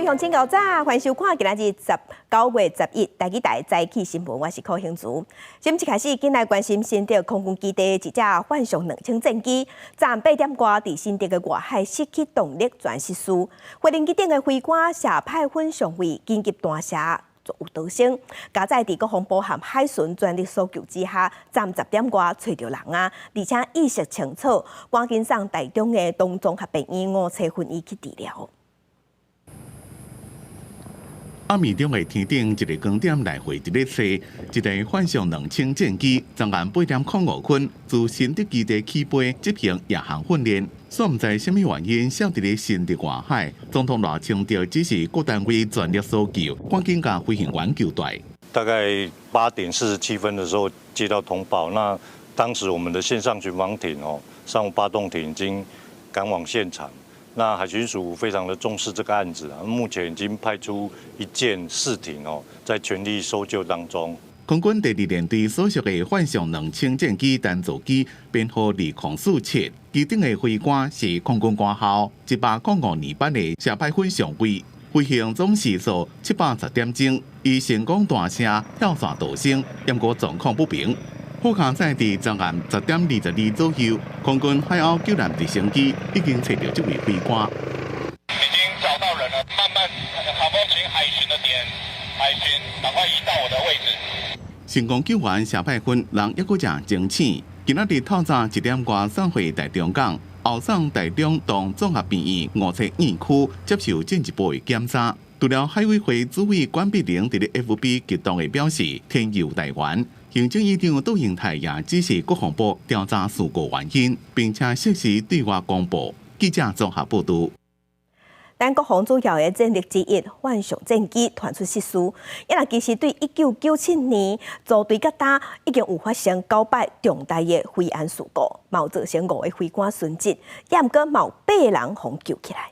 位鄉親，早，歡迎收看今仔日9月11台語台早起新聞，我是柯興竹。新聞一開始，緊來關心新竹空軍基地一隻幻象兩千戰機，昨暗8點外佇新竹的外海失去動力全失事，飛行機頂的飛官謝派芬上尉緊急彈射有逃生，加載佇國防部和海巡全力搜救之下，昨暗10點外揣著人啊，而且意識清楚，趕緊送台中的東綜合病院五車分醫去治療。暗暝中的天頂，一个光點來回佇咧踅，一台幻象兩千戰機，昨暗8點05分自新竹基地起飛執行夜航訓練，煞毋知啥物原因，摔佇咧新竹外海。總統賴清德指示各單位全力搜救，趕緊共飛行員救蹛。大概8點47分的時候接到通報，那當時我們的線上巡防艇哦，上八洞艇已經趕往現場。那海巡署非常的重視這個案子啊，目前已經派出一艦四艇哦，在全力搜救當中。空軍第二聯隊所屬的幻象兩千戰機單座機編號2047，機頂的飛官是空軍官校105年班的謝派芬上尉，飛行總時速710點鐘，伊成功彈射跳傘逃生，毋過狀況不明。好佳哉佇昨暗10點22左右，空軍海鷗救難直升機已經揣著這位飛官。已經找到人了，慢慢好風請海巡的點，海巡趕快移到我的位置。成功救援謝派芬，人猶閣誠清醒。今仔日透早1點外送回台中港，後送台中東綜合病院五冊院區接受進一步的檢查。除了海委會主委管碧玲佇咧 FB 激動的表示，天佑台灣。行政院長杜英泰也指示國防部調查事故原因，並且適時對外公布。記者綜合報導。咱國防主要的戰力之一，幻象戰機傳出失事，伊若其實對1997年組隊到今已經有發生九擺重大的飛安事故，嘛有造成五个飛官殉職，也毋過嘛有八人予救起來。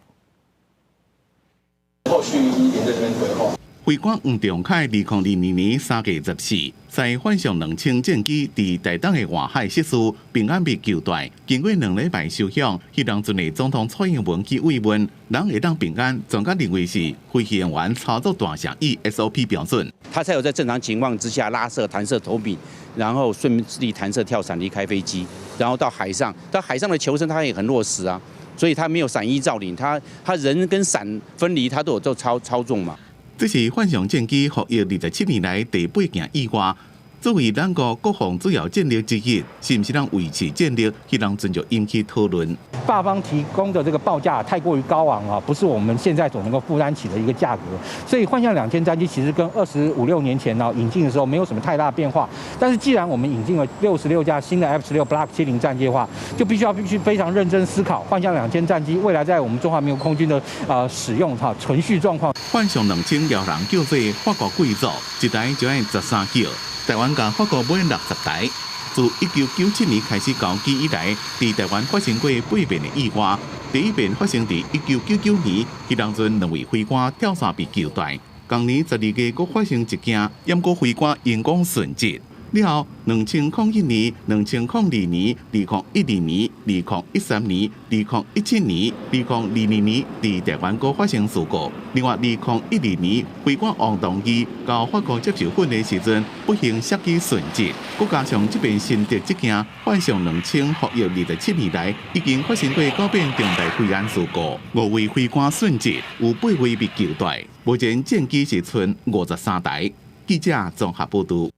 後續沿著這邊規劃。飛官黃仲凱2022年3月14，在幻象兩千戰機佇台東的外海失事，平安被救蹛。經過2禮拜休養，彼當陣的總統蔡英文去慰問，人會當平安，專家認為是飛行員操作彈射依 SOP 標準。他才有在正常情況之下拉射、彈射投柄，然後順利彈射跳傘離開飛機，然後到海上，到海上的求生他也很落實啊，所以他沒有傘衣罩領，他人跟傘分離，他都有做操縱嘛。這是幻象戰機服役27年來第八件意外。作為咱國國防主要戰力之一，是毋是通維持戰力，彼當陣就引起討論。法方提供的這個報價太過於高昂啊，不是我們現在所能夠負擔起的一個價格。所以幻象兩千戰機其實跟二十五六年前呢引進的時候沒有什麼太大變化。但是既然我們引進了66架新的 F-16 Block 70戰機的話，就必須非常認真思考幻象兩千戰機未來在我們中華民國空軍的使用哈存續狀況。幻象兩千予人叫做法國貴族，一台就愛13億。台灣共法國買60台。自1997年開始交機以來，佇台灣發生過八遍的意外。第一遍發生佇1999年，彼當陣兩位飛官跳傘被救蹛。仝年12月，閣發生一件，毋過飛官因公殉職。了後，2001年、2002年、2012年、2013年、2017年、2022年，佇台灣閣發生事故。另外，2012年，飛官王東義到法國接受訓練時陣，不幸摔機殉職。閣加上這遍新竹這件幻象兩千服役27年來，已經發生過九遍重大飛安事故，五位飛官殉職，有八位被救蹛。目前戰機是賰53台。記者綜合報導。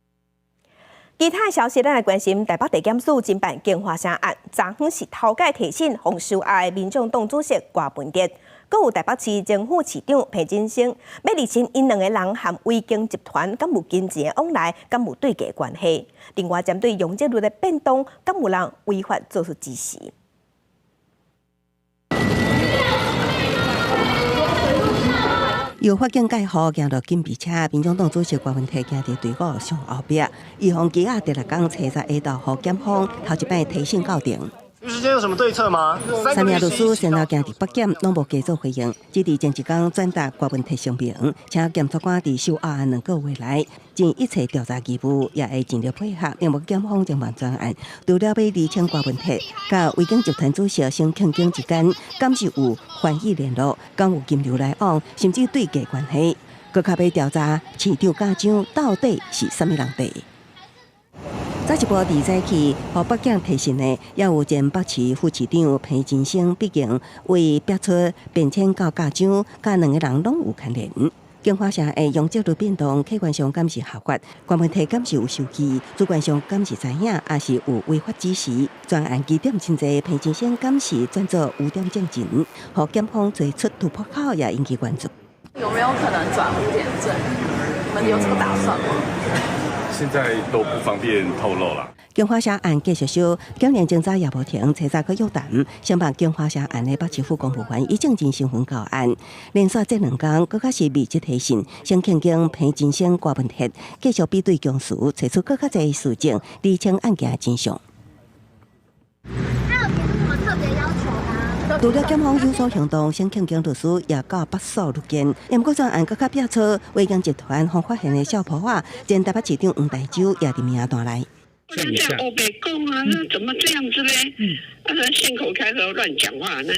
其他消息，咱來關心台北地檢署偵辦京華城案，昨昏是頭擺提審予收押的民眾黨主席柯文哲，閣有台北市前副市長彭振聲，欲釐清𪜶兩个人和維京集團敢有金錢往來，敢有對價關係。另外，針對容積率的變動，敢有人違法做出指示。由法警蓋護行入緊備車，民眾黨主席柯文哲行佇隊伍上後壁，伊予羈押第六工初三下晝，予檢方頭一擺提審到庭。律師，今天有什麼對策嗎？三名律師先後行佇北檢，攏無加做回應，只佇前一工轉達郭文鐵聲明，請檢察官佇受押兩個月內盡一切調查義務，也會盡力配合，並無檢方偵辦專案。除了欲釐清郭文鐵佮維景集團主席沈慶京之間，敢是有翻譯聯絡，敢有金流來往，甚至對價關係，閣較欲調查市長嘉獎到底是啥物人提。早一步佇早起，予北檢提訊的，也有前北市副市長彭金生，畢竟為逼出變遷到嘉獎，佮兩個人攏有牽連。京華社的容積率變動，客觀上敢是合法？郭文鐵敢是有收據？主觀上敢是知影，抑是有違法指示？專案疑點真濟，彭金生敢是轉做污點證人，予檢方提出突破口，也引起關注。有沒有可能轉污點證？你們有這個打算嗎？現在都不方便透露啦。京華社案繼續燒，檢驗偵查也無停，查查閣約談。承辦京華社案的北市府公務員以證人身份到案，連續這兩工，閣較是密集提訊，沈慶京、彭金生、郭文鐵繼續比對供詞，揣出閣較濟事證，釐清案件的真相。他有提出什麼特別要求嗎？除了檢方有所行動，沈慶京律師也到北訴律見。毋過專案閣較變出維京集團方發現的小婆仔，前台北市長黃大洲也佇名單內。不能這樣烏白講啊！那怎麼這樣子呢？啊，他信口開河亂講話呢？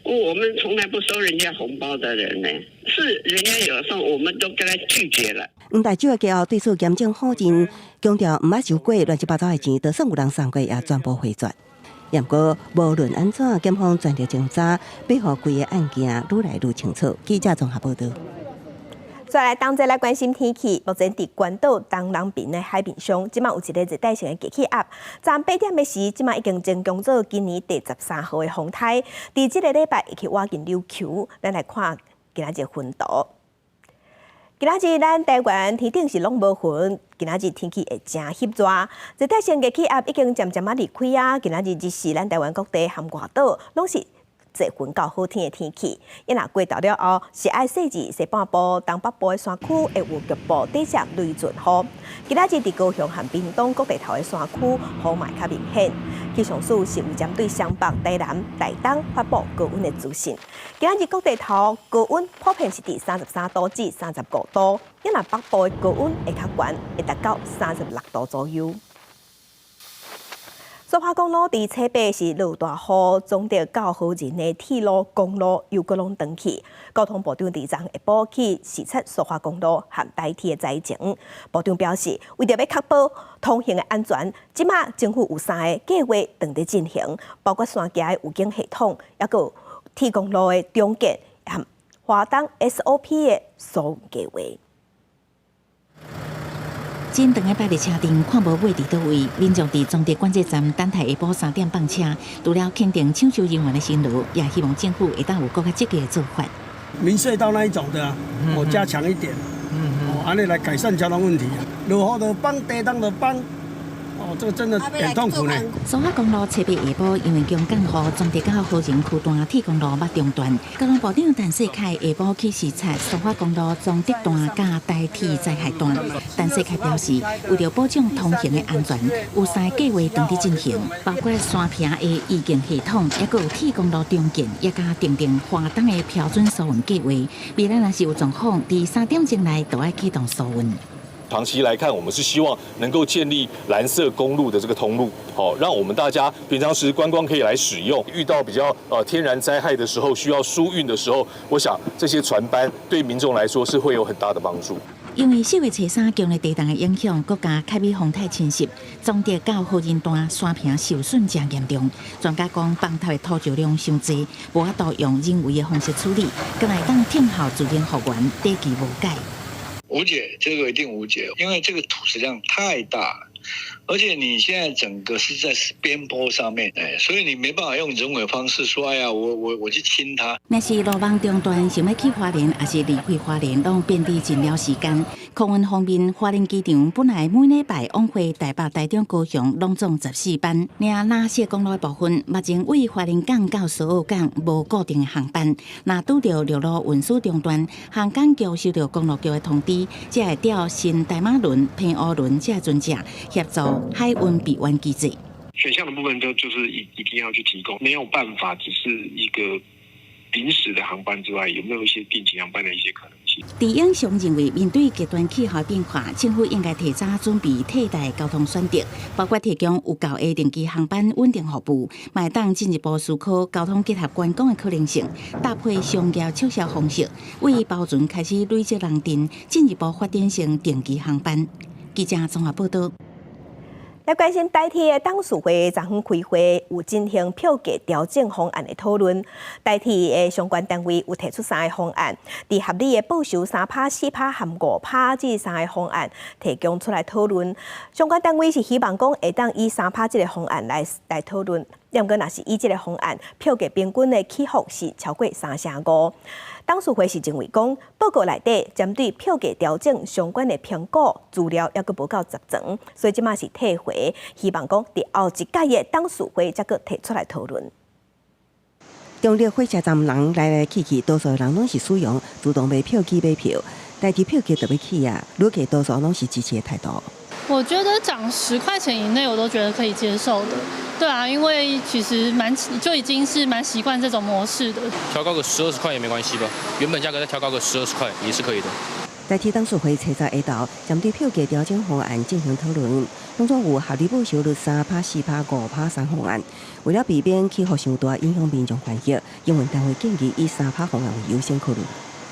我們從來不收人家紅包的人呢，是人家有送，我們都跟他拒絕了。黃大洲的家後對此嚴正否認，強調毋捌收過亂七八糟的錢，就算有人送過，也全部回絕。毋過無論按怎，檢方全力偵查，欲予規个案件愈來愈清楚。記者綜合報道。再來，當這來關心天氣。目前佇關島東南邊的海面上，這馬有一個熱帶性的低氣壓。昨8點的時，這馬已經增強做今年第13號的風颱。佇這個禮拜會去倚近琉球，咱來看今仔日雲圖。今仔日咱台灣天頂是攏無雲，今仔日天氣會誠翕熱。熱帶性低氣壓已經漸漸仔離開啊。今仔日日時，咱台灣各地和外島攏是濟雲到好天的天氣，伊若過晝了後，是愛細緻西半部、東北部的山區會有局部短暫雷陣雨。今仔日佇高雄和屏東各地頭的山區雨嘛會較明顯。氣象署是有針對雙北、台南、台東發布高溫的資訊。今仔日各地頭高溫普遍是佇33度至35度，伊若北部的高溫會較懸，會達到36度左右。蘇花公路佇初八是落大雨，彰德到和仁的鐵路、公路又閣攏斷去。交通部長佇昨下晡去視察蘇花公路和台鐵的災情。部長表示，為著欲確保通行的安全，這馬政府有三个計劃正佇進行，包括山崎的預警系統，抑閣有鐵公路的重建和華東 SOP 的疏運計劃。真長的百日車陣看無尾佇佗位，民眾佇彰德管制站等待下晡3點放車。除了肯定搶修人員的辛勞，也希望政府會當有閣較積極的做法。明隧道那一種的，我加強一點，哦，按呢來改善交通問題啊。落雨就崩，地動就崩。哦，這個真的很痛苦呢。蘇花公路初八下晡因為強降雨，彰德到和仁區段鐵公路捌中斷。交通部長陳世凱下晡去視察蘇花公路彰德段佮台鐵災害段。陳世凱表示，為著保障通行的安全，有三个計劃正佇進行，包括山坪的預警系統，抑閣有鐵公路重建，也佮訂定華東的標準疏運計劃。未來若是有狀況，佇3點鐘內就愛啟動疏運。長期來看，我們是希望能夠建立藍色公路的這個通路，好，讓我們大家平常時觀光可以來使用。遇到比較天然災害的時候，需要疏運的時候，我想這些船班對民眾來說是會有很大的幫助。因為4月初三強烈地動的影響，閣加凱美風颱侵襲，彰德到和仁段山坪受損誠嚴重。專家講，崩塌的土石量傷濟，無法度用人為的方式處理，閣會當聽候自然復原，短期無解。無解，這個一定無解，因為這個土石量太大了，而且你現在整個是在邊坡上面，哎，所以你沒辦法用人為方式說，哎呀，我去清它。若是路網中斷，想欲去花蓮，抑是離開花蓮，攏變得真了時間。空運方面，花蓮機場本來每禮拜往回台北、台中、高雄攏總14班，爾藍色公路的部分，目前為花蓮港到蘇澳港無固定的航班。若拄著陸路運輸中斷，航港局收到公路局的通知，才會調新大馬輪、澎湖輪這船隻協助海運備援機制。選項的部分就是一定要去提供，沒有辦法只是一個臨時的航班之外，有沒有一些定期航班的一些可能性？鄭永祥認為，面對極端氣候變化，政府應該提早準備替代交通選擇，包括提供有夠的定期航班穩定服務，嘛會當進一步思考交通結合觀光的可能性，搭配商業促銷方式，為包船開始累積人陣，進一步發展成定期航班。記者綜合報道。來關心台鐵的董事會昨昏開會，有進行票價調整方案的討論。台鐵的相關單位有提出三个方案，佇合理的報酬3趴、4趴和5趴這三个方案提供出來討論。相關單位是希望講會當以3趴這个方案來討論。毋過，若是以這个方案，票價平均的起伏是超過3成5。董事會是認為講，報告內底針對票價調整相關的評估資料猶閣無夠齊全，所以這馬是退回，希望講佇後一屆的董事會才閣提出來討論。中壢火車站人來來去去，多數人攏是使用自動賣票機買票，但是票價就欲起啊，旅客多數攏是支持的態度。我覺得漲10塊錢以內，我都覺得可以接受的。對啊，因為其實蠻就已經是蠻習慣這種模式的。調高個十二十塊也沒關係吧？原本價格再調高個十二十塊也是可以的。台鐵董事會初十下晝針對票價調整方案進行討論，當中有合理報酬率3趴、4趴、5趴三方案。為了避免起伏傷大影響民眾權益，營運單位建議以3趴方案為優先考慮。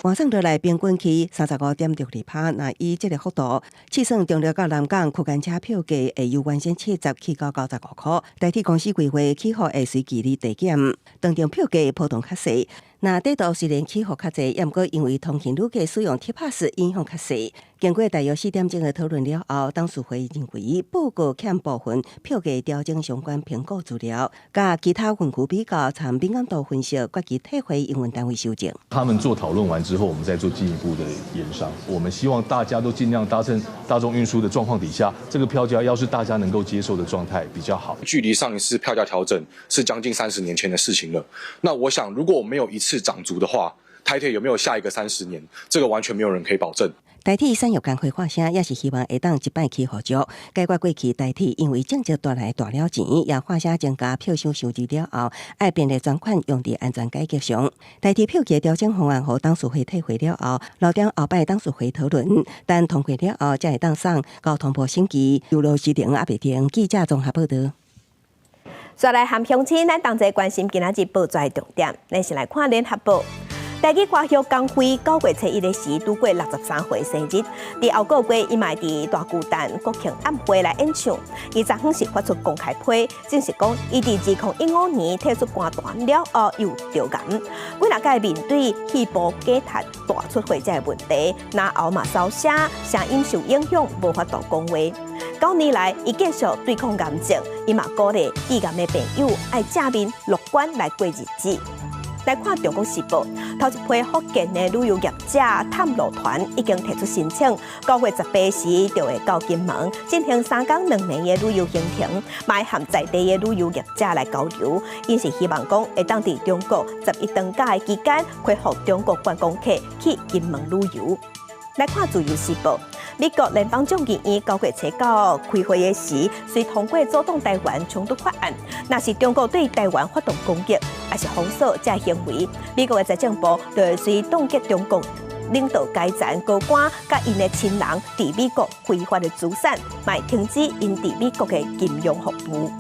換算落來，平均起35.62趴。若以這个幅度試算，中壢到南港區間車票價會由原先70起到95塊。台鐵公司規劃起伏會隨距離遞減，當中票價波動較細。若短途雖然起伏較濟，毋過因為通勤旅客使用貼 pass 影響較細。經過大約4點鐘的討論了後，董事會認為報告欠部分票價調整相關評估資料，佮其他園區比較，參敏感度分析，決議退回營運單位修正。他們做討論完之後，我們再做進一步的研商。我們希望大家都盡量搭乘大眾運輸的狀況底下，這個票價要是大家能夠接受的狀態比較好。距離上一次票價調整是將近30年前的事情了。那我想，如果我沒有一次漲足的話，台鐵有沒有下一個30年？這個完全沒有人可以保證。台鐵產業工會發聲，也是希望會當一擺起予足，解決過去台鐵因為政績帶來大了錢，也發聲增加票商收入了後，愛便利專款用佇安全改革上。台鐵票價調整方案予董事會退回了後，留等後擺董事會討論，等通過了後，才會當送交通部審議。由羅時玲、阿白婷記者綜合報道。再來和鄉親，咱同齊關心今仔日報紙重點。咱先來看聯合報。台語歌曲江蕙9月初1的時，拄過63歲生日。佇後個月，伊嘛會佇大巨蛋國慶晚會來演唱。伊昨昏是發出公開批，證實講伊佇2015年退出歌壇了後，又著癌。幾若擺面對肺部結核大出血這个問題，然後嘛燒聲，聲音受影響，無法度講話。9年來，伊繼續對抗癌症，伊嘛鼓勵罹癌的朋友愛正面樂觀來過日子。來看《中國時報》，頭一批福建的旅遊業者探路團已經提出申請，9月18時就會到金門進行3工2暝的旅遊行程，嘛和在地的旅遊業者來交流。𪜶是希望講會當佇中國十一長假的期間，恢復中國觀光客去金門旅遊。來看《自由時報》，美國聯邦眾議院9月初九開會的時，遂通過阻擋台灣衝突法案。若是中國對台灣發動攻擊，抑是封鎖這行為，美國的財政部就會隨凍結中國領導階層高官佮𪜶的親人佇美國非法的資產，嘛會停止𪜶佇美國的金融服務。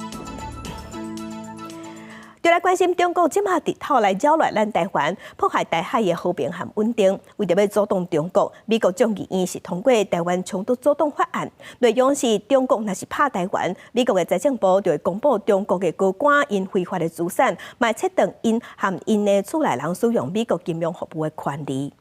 就來關心中國這馬直透來擾亂咱台灣，破壞台海的和平和穩定。為著欲阻擋中國，美國眾議院是通過台灣衝突阻擋法案，內容是中國若是拍台灣，美國的財政部就會公布中國的高官𪜶非法的資產，嘛會切斷𪜶和𪜶的厝內人使用美國金融服務的權利。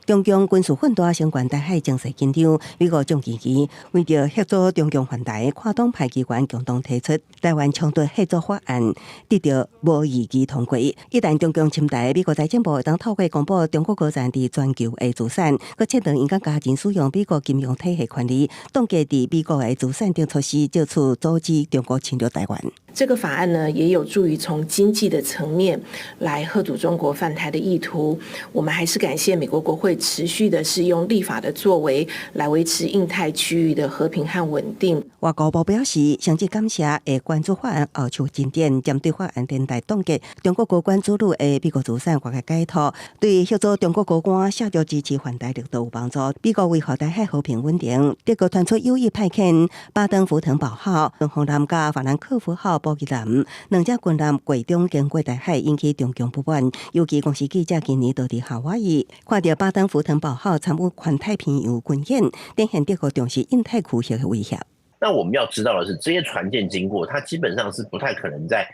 中共軍事奮鬥相關台海情勢緊張，美國眾議院為著嚇阻中共犯台，跨黨派議員共同提出台灣衝突嚇阻法案，得到無異議通過。一旦中共侵台，美國財政部會當透過公布中國高層佇全球的資產，閣切斷𪜶佮家人使用美國金融體系權利，凍結佇美國的資產等措施，藉此阻止中國侵略台灣。這個法案呢，也有助於從經濟的層面來嚇阻中國犯台的意圖。我們還是感謝美國國會持續的是用立法的作為來維持印太區域的和平和穩定。外交部表示，誠摯感謝會關注法案後續進展，針對法案等待凍結中國高官子女的美國資產外界解套，對協助中國高官下調支持反台力度有幫助。美國維護台海和平穩定，德國傳出有意派遣巴登符騰堡號、巡防艦佮法蘭克福號補給艦兩隻軍艦過中經過台海，引起中共不滿。尤其公視記者今年到佇夏威夷，看著巴登符騰堡號參與環太平洋軍演，展現德國重視印太區域的威脅。那我們要知道的是，這些船艦經過，它基本上是不太可能在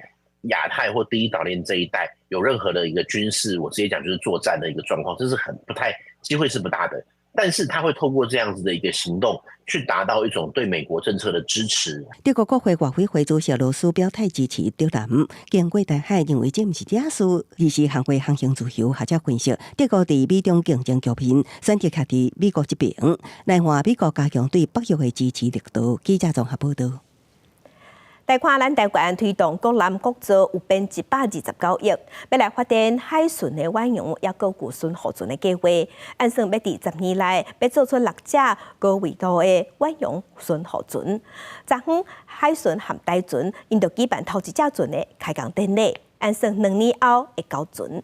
亞太或第一島鏈這一帶有任何的一個軍事，我直接講就是作戰的一個狀況，這是很不太機會是不大的。但是他會透過這樣子的一個行動，去達到一種對美國政策的支持。德國國會外委會主席羅斯表態支持德艦經過台海，認為這毋是假事，而是捍衛航行自由。學者分析，德國佇美中競爭局面，選擇徛佇美國這邊，來換美國加強對北約的支持力度。記者綜合報道。來看咱台灣推動國艦國造有編129億，欲來發展海巡的遠洋，抑閣有巡護船的計劃。按算欲佇10年內，欲做出六隻高緯度的遠洋巡護船。昨昏海巡和台船，𪜶就舉辦頭一隻船的開工典禮，按算2年後會交船。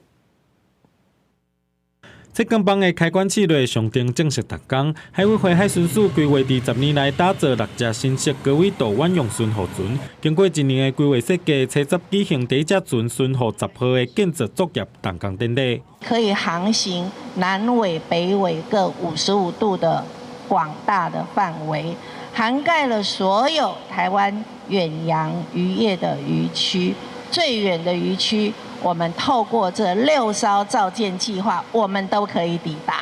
浙江幫的開館試落上定正式動工，海委會海巡署規劃佇10年內打造六隻新式高緯度遠洋巡護船。經過一年的規劃設計，初十舉行第一隻船巡護十號的建造作業動工典禮。可以航行南緯、北緯各55度的廣大的範圍，涵蓋了所有台灣遠洋漁業的漁區，最遠的漁區。我們透過這六艘造艦計劃，我們都可以抵達。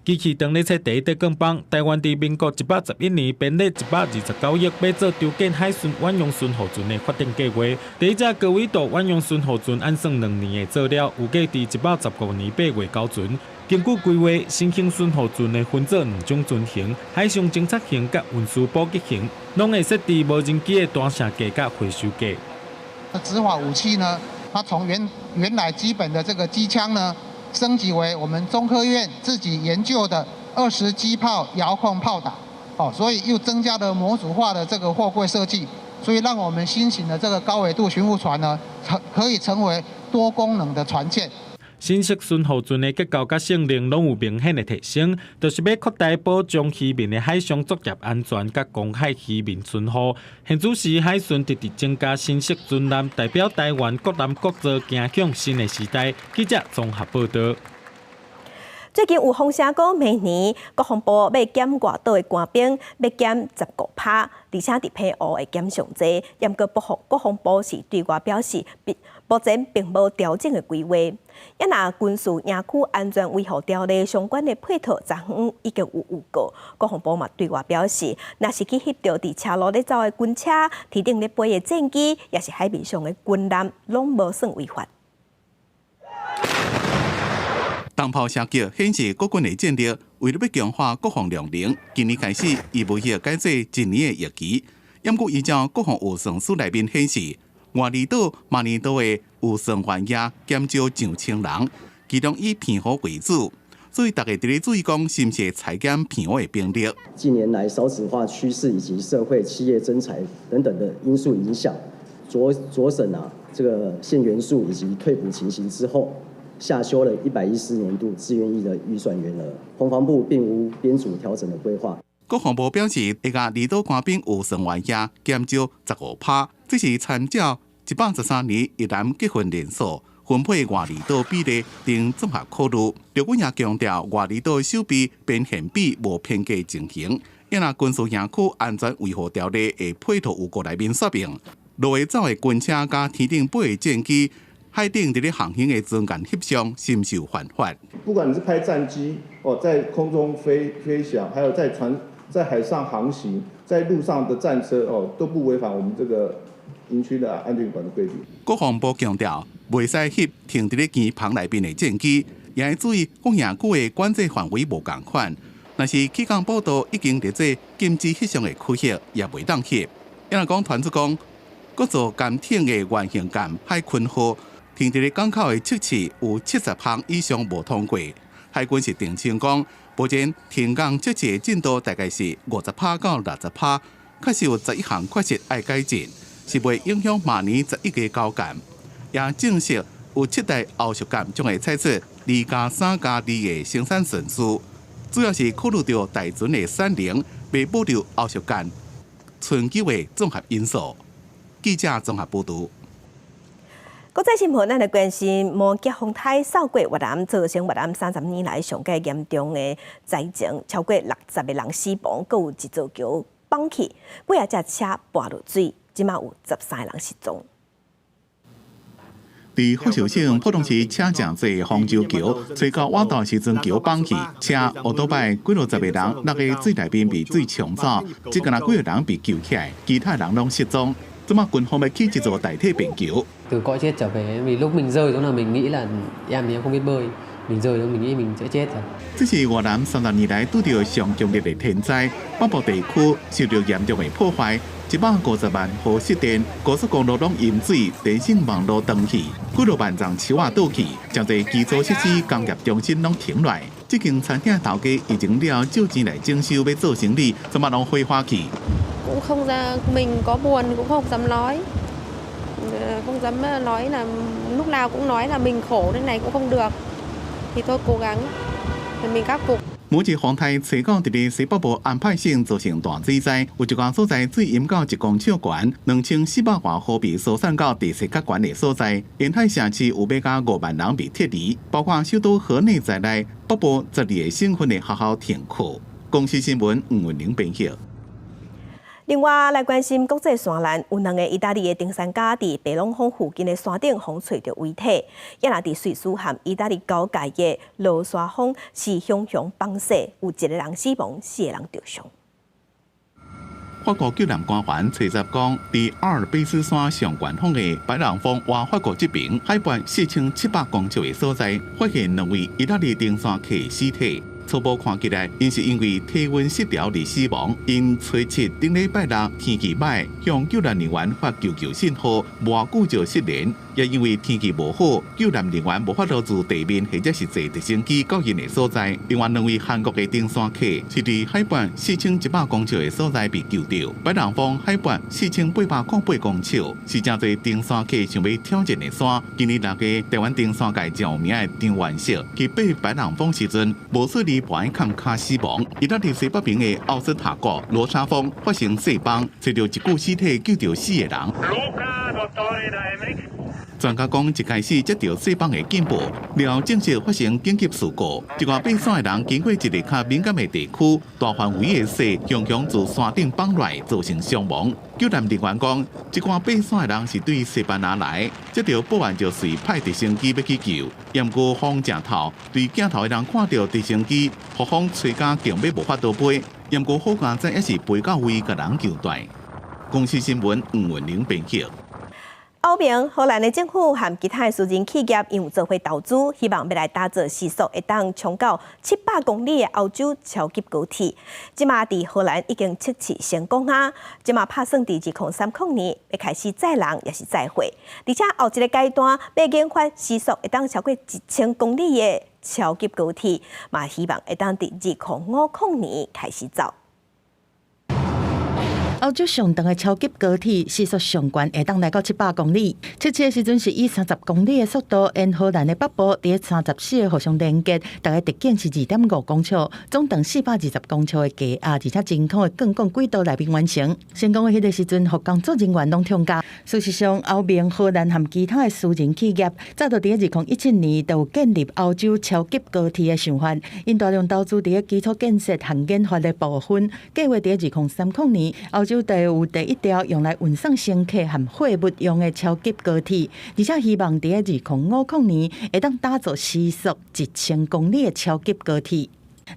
機器當咧切第一塊鋼板，台灣佇民國111年編列129億，欲做籌建海巡遠洋巡護船的發展計劃。第一隻高緯度遠洋巡護船按算2年會做了，預計佇115年8月交船。根據規劃，新型巡護船會分做兩種船型：海上偵察型佮運輸補給型，攏會設置無人機的彈射架佮回收架。執法武器呢？它從原來基本的這個機槍呢，升級為我們中科院自己研究的20擊炮遙控炮打，哦，所以又增加了模組化的這個貨櫃設計，所以讓我們新型的這個高緯度巡護船呢，可以成為多功能的船艦。新式巡護船的結構佮性能攏有明顯的提升，就是欲擴大保障漁民的海上作業安全佮公海漁民巡護。現此時海巡直直增加新式船艦，代表台灣國艦國造走向新的時代。記者綜合報道。最近有風聲講，明年國防部欲減外島的官兵，欲減15%，而且佇澎湖會減上濟。毋過國防部是對外表示，目前並無調整的規劃。抑若軍事營區安全維護條例相關的配套，昨昏已經有預告。國防部嘛對外表示，若是去翕著佇車路咧走的軍車、天頂咧飛的戰機，抑是海面上的軍艦，攏無算違法。燈炮射擊顯示國軍的戰力，為了欲強化國防量能，今年開始預備役改做一年的役期。毋過依照國防預算書內面顯示，外離島、馬尼島的預算員額減少上千人，其中以澎湖為主，所以大家佇咧注意講，是毋是裁減澎湖的兵力？近年來少子化趨勢以及社會企業徵才等等的因素影響，酌審啊這個現員數以及退捕情形之後，下修了114年度志願役的預算員額，國防部並無編組調整的規劃。國防部表示，會共離島官兵預算員額減少15%，這是參照113年役男結婚人數分配外離島比例等綜合考慮。陸軍也強調，外離島守備編遣比無偏低情形，抑若軍事營區安全維護條例的配套預告內面說明，路會走的軍車佮天頂飛的戰機，海頂佇咧航行的船艦翕相，是毋是有犯法？不管你是拍戰機哦，在空中飛翔，還有在船在海上航行，在路上的戰車哦，都不違反我們這個營區的安全管制規定。國防部強調，袂使翕停佇咧機棚內面的戰機，也愛注意各營區的管制範圍無仝款。若是起降步道已經列做禁止翕相的區域，也袂當翕。抑若講傳出講，國造艦艇的原型艦海鯤號停佇咧港口的測試有70項以上無通過，海軍是澄清講，目前停工測試進度大概是50趴到60趴，確實有11項缺失愛改進，是袂影響明年11月交艦。也證實有七台歐速艦將會採取2+3+2的生產順序，主要是考慮到大船的產能，欲保留歐速艦存久的綜合因素。記者綜合報導。國際新聞，咱來關心，摩羯風颱掃過越南，造成越南30年來上蓋嚴重的災情，超過60個人死亡，閣有一座橋崩去，幾仔隻車跋落水，這馬有13個人失蹤。佇福壽省浦東市車誠濟豐州橋，吹到倚晝時陣橋崩去，車烏多擺幾落十個人落佇水內面被水沖走，只干焦幾個人被救起來，其他人攏失蹤。這馬軍方欲起一座代替便橋。 Từ cõi chết trở về, vì lúc mình rơi xuống là mình nghĩ là em thì em không biết bơi, mình rơi xuống mình nghĩ mình sẽ chết rồi。這是越南30年來拄著上強烈的天災，北部地區受到嚴重的破壞，150萬戶失電，高速公路攏淹水，電信網路斷去，幾落萬叢樹仔倒去，誠濟基礎設施、工業中心攏停落。這間餐廳頭家疫情了借錢來整修，欲做生理，這馬攏火化去。 Cũng không ra, mình có buồn cũng không dám nói, không dám nói là lúc nào cũng nói là mình khổ thế này cũng không được, thì thôi cố gắng thì mình khắc phục。摩羯風颱吹到佇咧西北部安派省造成大水災，有一寡所在水淹到1公尺懸，2400外戶被疏散到地勢較懸的所在。沿海城市有欲加5萬人被撤離，包括首都河內在內，北部12個省份的學校停課。公視新聞吳文玲編譯。另外來關心國際山難，有兩个意大利的登山家佇白朗峰附近的山頂予揣著遺體，也若佇瑞士和意大利交界的落沙峰是雄雄崩瀉，有一个人死亡，四个人著傷。法國救難官員揣十講，佇阿爾卑斯山上懸峰的白朗峰倚法國這邊海拔4700公尺的所在，發現兩位意大利登山客的屍體。初步看起來，𪜶是因為體溫失調而死亡。𪜶初七頂禮拜六天氣䆀，向救難人員發求救信號，無久就失聯。也因為天氣無好，救難人員無法度自地面或者是坐直升機到𪜶的所在。另外兩位韓國的登山客是佇海拔4100公尺的所在被救著。白朗峰海拔4808公尺，是誠濟登山客想欲挑戰的山。今年6月，台灣登山界誠有名的張元碩去爬白朗峰時陣，無注意跋崁跤死亡。伊佇西北邊的奧斯塔國羅沙峰發生雪崩，揣著一具屍體，救著四個人。專家講，一開始接著雪崩的警報，了後證實發生緊急事故。這寡爬山的人經過一个較敏感的地區，大範圍的雪雄雄自山頂崩落來，造成傷亡。救難人員講，這寡爬山的人是對西班牙來，接著報案就隨派直升機欲去救。毋過風誠透，對鏡頭的人看著直升機，予風吹甲勁欲無法度飛。毋過好佳哉，猶是飛到位，共人救蹛。公視新聞吳文玲編輯。歐盟、荷蘭的政府和其他的私人企業，𪜶有做伙投資，希望欲來打造時速會當衝到700公里的歐洲超級高鐵。這馬佇荷蘭已經測試成功啊！這馬拍算佇2030年欲開始載人，抑是載貨。而且後一个階段欲研發時速會當超過1000公里的超級高鐵，嘛希望會當佇2050年開始走。歐洲上長的超級高鐵時速上懸會當來到700公里，測試的時陣是以30公里的速度沿荷蘭的北部佇34个互相連結，大概直徑是2.5公尺，總長420公尺的低壓，而且真空的鋼管軌道內面完成。成功的彼个時陣，予工作人員攏痛腳。事實上，歐盟、荷蘭和其他的私人企業，早就佇2017年就有建立歐洲超級高鐵的想法，𪜶大量投資佇基礎建設和研發的部分，計劃佇2030年，歐洲就有第一條用來運送乘客和貨物用的超級高鐵，而且希望佇2050年會當打造時速1000公里的超級高鐵。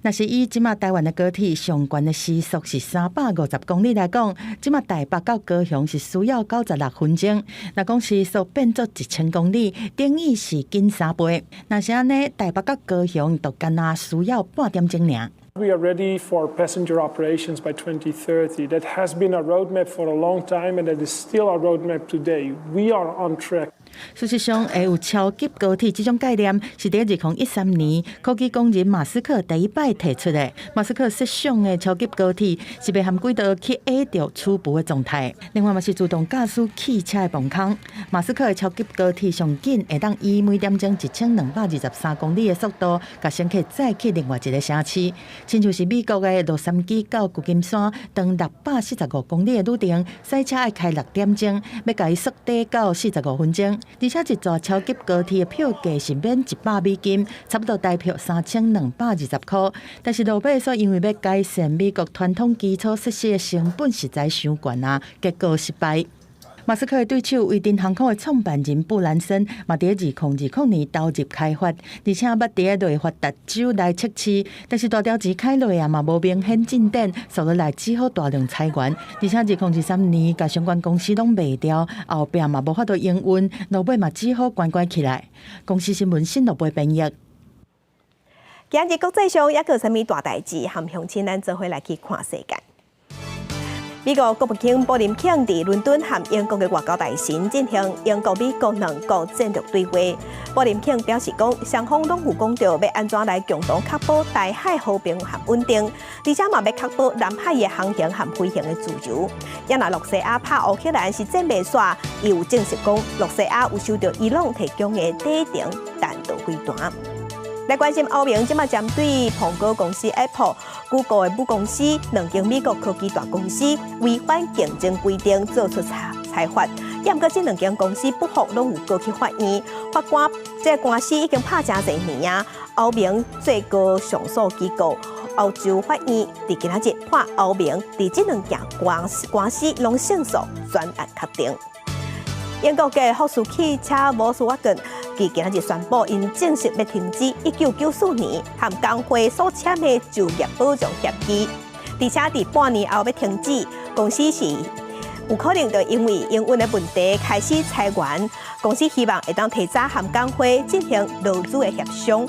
若是以這馬台灣的高鐵上懸的時速是350公里來講，這馬台北到高雄是需要96分鐘。若講時速變做1000公里，等於是緊3倍。若是按呢，台北到高雄就干焦需要半點鐘爾。 We are ready for passenger operations by 2030. That has been our roadmap for a long time, and that is still our roadmap today. We are on track. 事實上，會有超級高鐵這種概念，是佇2013年科技狂人馬斯克第一擺提出的。馬斯克設想的超級高鐵是袂含軌道去壓著初步的狀態。另外嘛是自動駕駛汽車的磅空。馬斯克的超級高鐵上緊會當以每點鐘1223公里的速度，共乘客載去另外一个城市，親像是美國的洛杉磯到舊金山，長645公里的旅程，駛車愛開6點鐘，欲共伊縮短到45分鐘。而且一座超級高鐵的票價是免100美金，差不多台票3220箍。但是落尾煞因為欲改善美國傳統基礎設施的成本實在傷懸啊，結果失敗。馬斯克的對手維珍航空的創辦人布蘭森嘛，佇2020年投入開發，而且捌佇內華達州來測試，但是大條錢開落啊嘛，無明顯進展，紲落來只好大量裁員，而且2023年共相關公司攏賣掉，後壁嘛無法度營運，落尾嘛只好關關起來。公視新聞新羅貝編譯。今日國際上猶閣有啥物大代誌，和鄉親咱做伙來去看世界。美國國務卿布林肯佇倫敦和英國的外交大臣進行英國、美國兩國戰略對話。布林肯表示講，雙方攏有講著欲按怎來共同確保台海和平和穩定，而且嘛欲確保南海的航行和飛行的自由。也若露西亞拍烏克蘭是戰袂煞，伊有證實講，露西亞有收著伊朗提供的短程彈道飛彈。來關心歐盟這馬針對蘋果公司 Apple、Google 的母公司兩間美國科技大公司違反競爭規定做出裁裁罰，毋過這兩間公司不服，攏有告去法院。法官這官司已經拍誠濟年啊。歐盟最高上訴機構歐洲法院佇今仔日判歐盟佇這兩件官司官司攏勝訴，全案確定。英國嘅福斯汽車摩斯瓦根，佇今仔日宣布，𪜶正式欲停止1994年和工會所簽的就業保障協議，而且佇半年後欲停止。公司是有可能就因為營運的問題開始裁員。公司希望會當提早和工會進行勞資的協商。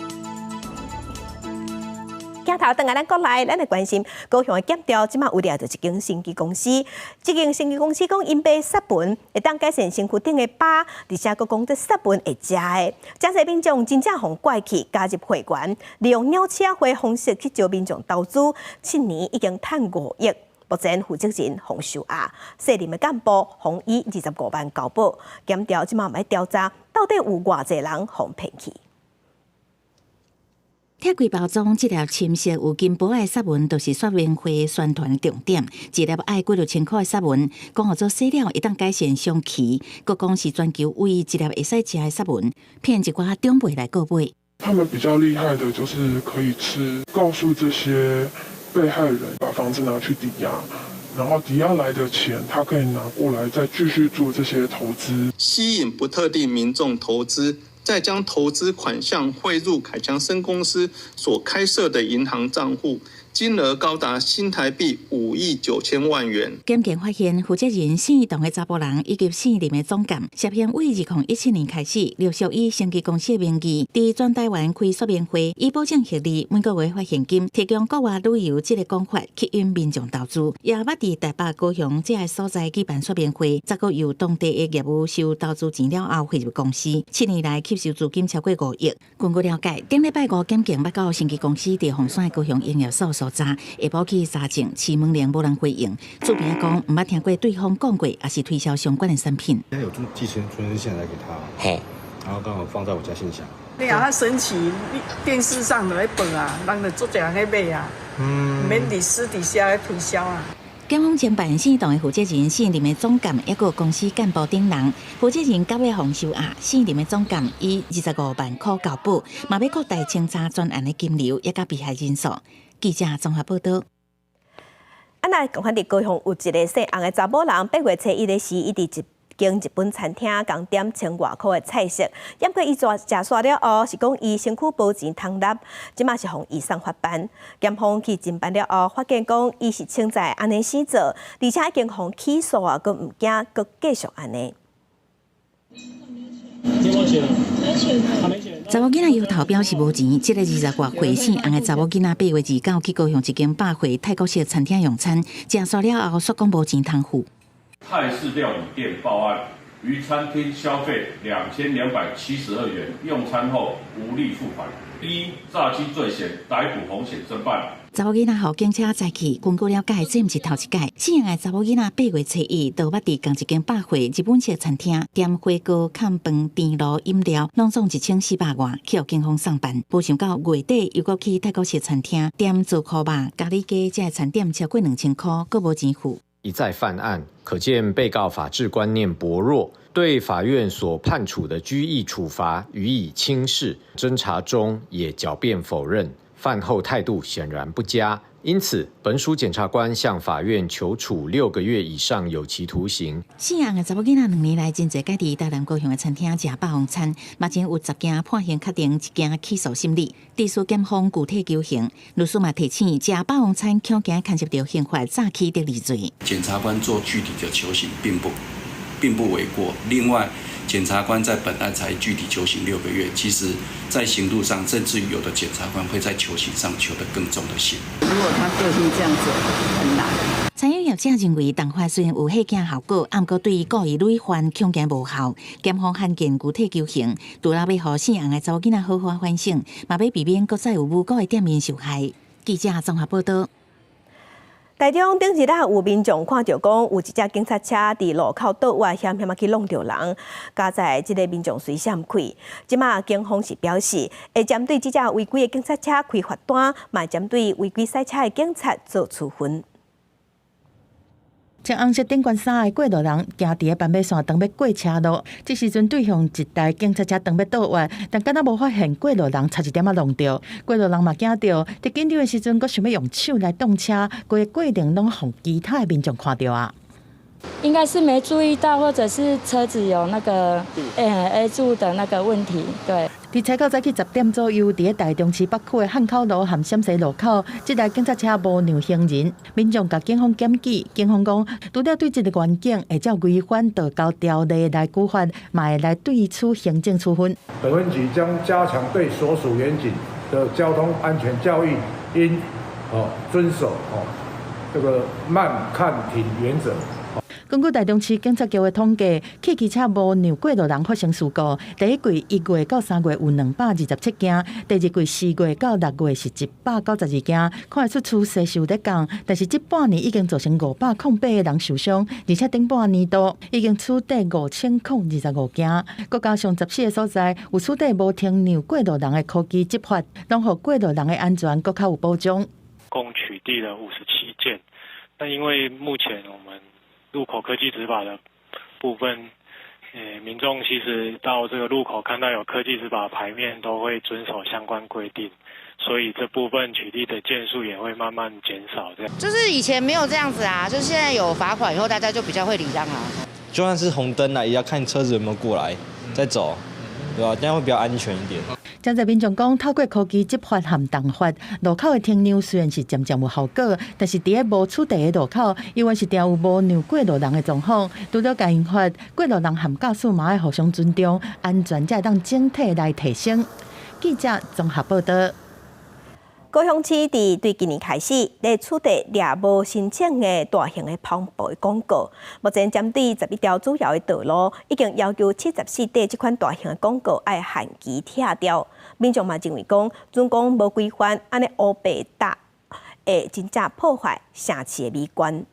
鏡頭轉來咱國內，咱來關心高雄的檢調，這馬有掠著一間生技公司。這間生技公司講，𪜶賣殺蚊會當改善身軀頂的疤，而且閣講這殺蚊會食的。誠濟民眾真正予拐去加入會員，利用鳥鼠仔會方式去招民眾投資，7年已經趁5億。目前負責人予收押，卸任的幹部予以25萬交保。檢調這馬欲調查，到底有偌濟人予騙去。拆開包裝，這粒深色有金箔的殺蚊，就是說明會宣傳重點。一粒愛幾六千箍的殺蚊，講予做洗了會當改善傷氣，閣講是全球唯一一粒會使食的殺蚊，騙一寡長輩來購買。他們比較厲害的就是可以吃，告訴這些被害人把房子拿去抵押，然後抵押來的錢，他可以拿過來再繼續做這些投資，吸引不特定民眾投資。再將投資款項匯入凱強森公司所開設的銀行賬戶，金額高達新台幣5億9千萬元。檢警發現，負責人姓董的查埔人以及姓林的總監，涉嫌為2017年開始，陸續以生技公司的名義，佇全台灣開說明會，以保證獲利，每個月發現金，提供國外旅遊這个講法，吸引民眾投資。也捌佇台北、高雄這个所在舉辦說明會，十個由當地的業務收投資錢了後匯入公司，7年來吸收資金超過5億。根據了解，頂禮拜五檢警捌到生技公司佇鳳山的高雄營業所搜查，下晡去查證，市門鈴無人回應。厝邊仔講，毋捌聽過對方講過，抑是推銷相關的產品。現在有寄存存證信來給他，嘿，然後剛好放在我家信箱。你啊，較神奇，你電視上就咧報啊，人就足濟人咧買啊，毋免佇私底下咧推銷啊。檢方偵辦姓董的負責人、姓林的總監，抑閣公司幹部等人，負責人九月予收押，姓林的總監以25萬箍交保，嘛欲擴大清查專案的金流，抑佮被害人數。記者綜合報道。啊，那共款佇高雄有一个姓洪的查某人，8月初1的時，伊佇一間日本餐廳共點千外箍的菜色，毋過伊食煞了後，是講伊身軀無錢通納，這馬是予移送法辦。檢方去偵辦了後，發現講伊是清在按呢死做，而且已經予起訴啊，閣毋驚，閣繼續按呢。查某囡仔搖頭表示無錢，這个20外歲姓洪的查某囡仔，8月29去高雄一間百貨泰國式餐廳用餐，食煞了後，煞講無錢通付。泰式料理店報案，於餐廳消費2272元，用餐後無力付款，依詐欺罪嫌逮捕洪顯偵辦。查某囡仔予警車載去，根據了解，這毋是頭一擺。姓楊的查某囡仔8月初1，就捌佇仝一間百貨日本式餐廳點火鍋、崁飯、甜爐、飲料，攏總1400外，去予警方送辦。無想到月底又閣去泰國式餐廳點糟箍肉、咖哩雞，這个餐點超過2000箍，閣無錢付。一再犯案，可見被告法治觀念薄弱，對法院所判處的拘役處罰予以輕視。偵查中也狡辯否認，犯後態度顯然不佳，因此本署檢察官向法院求處6個月以上有期徒刑。姓楊的查某囡仔2年來真濟擺佇台南高雄的餐廳食霸王餐，目前有10件判刑確定，1件起訴審理，佇訴檢方具體求刑。律師嘛提醒，食霸王餐恐驚牽涉著刑法詐欺得利罪。檢察官做具體的求刑並不為過。另外，檢察官在本案才具體求刑6個月，其實在刑度上，甚至於有的檢察官會在求刑上求得更重的刑。如果他個性這樣子，很難。餐飲業者認為，重罰雖然有嚇驚效果，毋過對故意累犯恐驚無效。檢方罕見具體求刑，除了欲予姓楊的查某囡仔好好反省，嘛欲避免閣再有無辜的店員受害。記者綜合報道。台中頂日啊，有民眾看著講，有一隻警察車佇路口倒彎，險險仔去挵著人，佳哉這个民眾隨閃開。這馬警方是表示，會針對這隻違規的警察車開罰單，嘛針對違規駛車的警察做處分。穿紅色頂懸衫的過路人，行佇咧斑馬線當欲過車路，這時陣對向一台警察車當欲倒彎，但敢若無發現過路人差一點仔挵著，過路人嘛驚著，佇緊張的時陣，閣想欲用手來擋車，規個過程攏予其他的民眾看著啊。應該是沒注意到，或者是車子有那個A 柱的那個問題，對。佇初九早起10點左右，佇咧台中市北區的漢口路和陝西路口，這台警察車無讓行人，民眾共警方檢舉，警方講，除了對這个員警會照違反道交條例來處罰，嘛會來對伊處行政處分。本分局將加強對所屬員警的交通安全教育，應遵守這個慢看停原則。根據台中市警察局的統計，汽機車無讓過路人發生事故。第一季1月到3月有227件，第二季4月到6月是192件，看會出趨勢是有咧降。但是這半年已經造成508個人受傷，而且頂半年度已經處罰5025件。閣加上14個所在有處罰無停讓過路人的科技執法，攏予過路人的安全閣較有保障。共取締了57件，那因為目前我們路口科技執法的部分，民眾其實到這個路口看到有科技執法牌面，都會遵守相關規定，所以這部分取締的件數也會慢慢減少。這樣就是以前沒有這樣子啊，就現在有罰款以後，大家就比較會禮讓啊。就算是紅燈啊，也要看車子有沒有過來再走，對吧？這樣會比較安全一點。真濟民眾講，透過科技執法和重罰，路口的停讓雖然是漸漸有效果，但是佇咧無取締的路口，猶原是定有無讓過路人的狀況。除了共罰，過路人和駕駛嘛愛互相尊重，安全才會當整體來提升。記者綜合報道。高雄市佇對今年開始，咧取締掠無申請的大型的帆布廣告。目前針對11條主要的道路，已經要求74塊這款大型的廣告愛限期拆掉。民眾嘛認為講，準講無規範，按呢烏白搭，會真正破壞城市的美觀。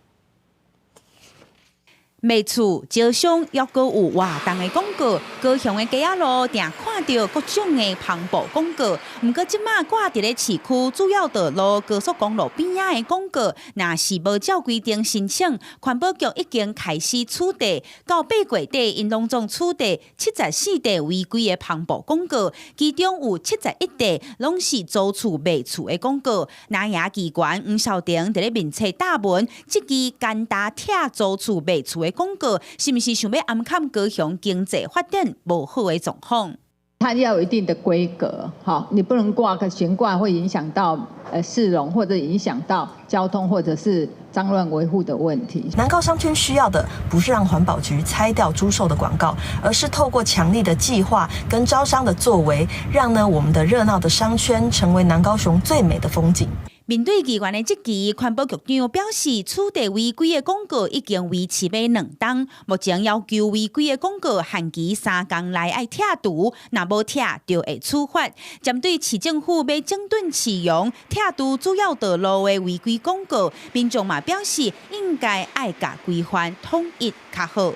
賣厝、招商，抑閣有活動的廣告，高雄的街仔路定看著各種的帆布廣告。毋過這馬掛佇咧市區主要道路、高速公路邊仔的廣告，若是無照規定申請，環保局已經開始取締。到8月底，𪜶攏總取締74塊違規的帆布廣告，其中有71塊攏是租厝賣厝的廣告。南亞機關黃少廷佇咧面冊貼文，這支簡單拆租厝賣厝的廣告，是毋是想欲暗崁高雄經濟發展無好的狀況？它要有一定的規格，好，你不能掛個懸掛，會影響到市容，或者影響到交通，或者是髒亂維護的問題。南高商圈需要的不是讓環保局拆掉租售的廣告，而是透過強力的計劃跟招商的作為，讓呢我們的熱鬧的商圈成為南高雄最美的風景。面對議員的質疑，環保局長表示，取締違規的廣告已經維持欲兩冬，目前要求違規的廣告限期三工內愛拆除，若無拆就會處罰。針對市政府欲整頓市容、拆除主要道路的違規廣告，民眾嘛表示應該愛共規範統一較好。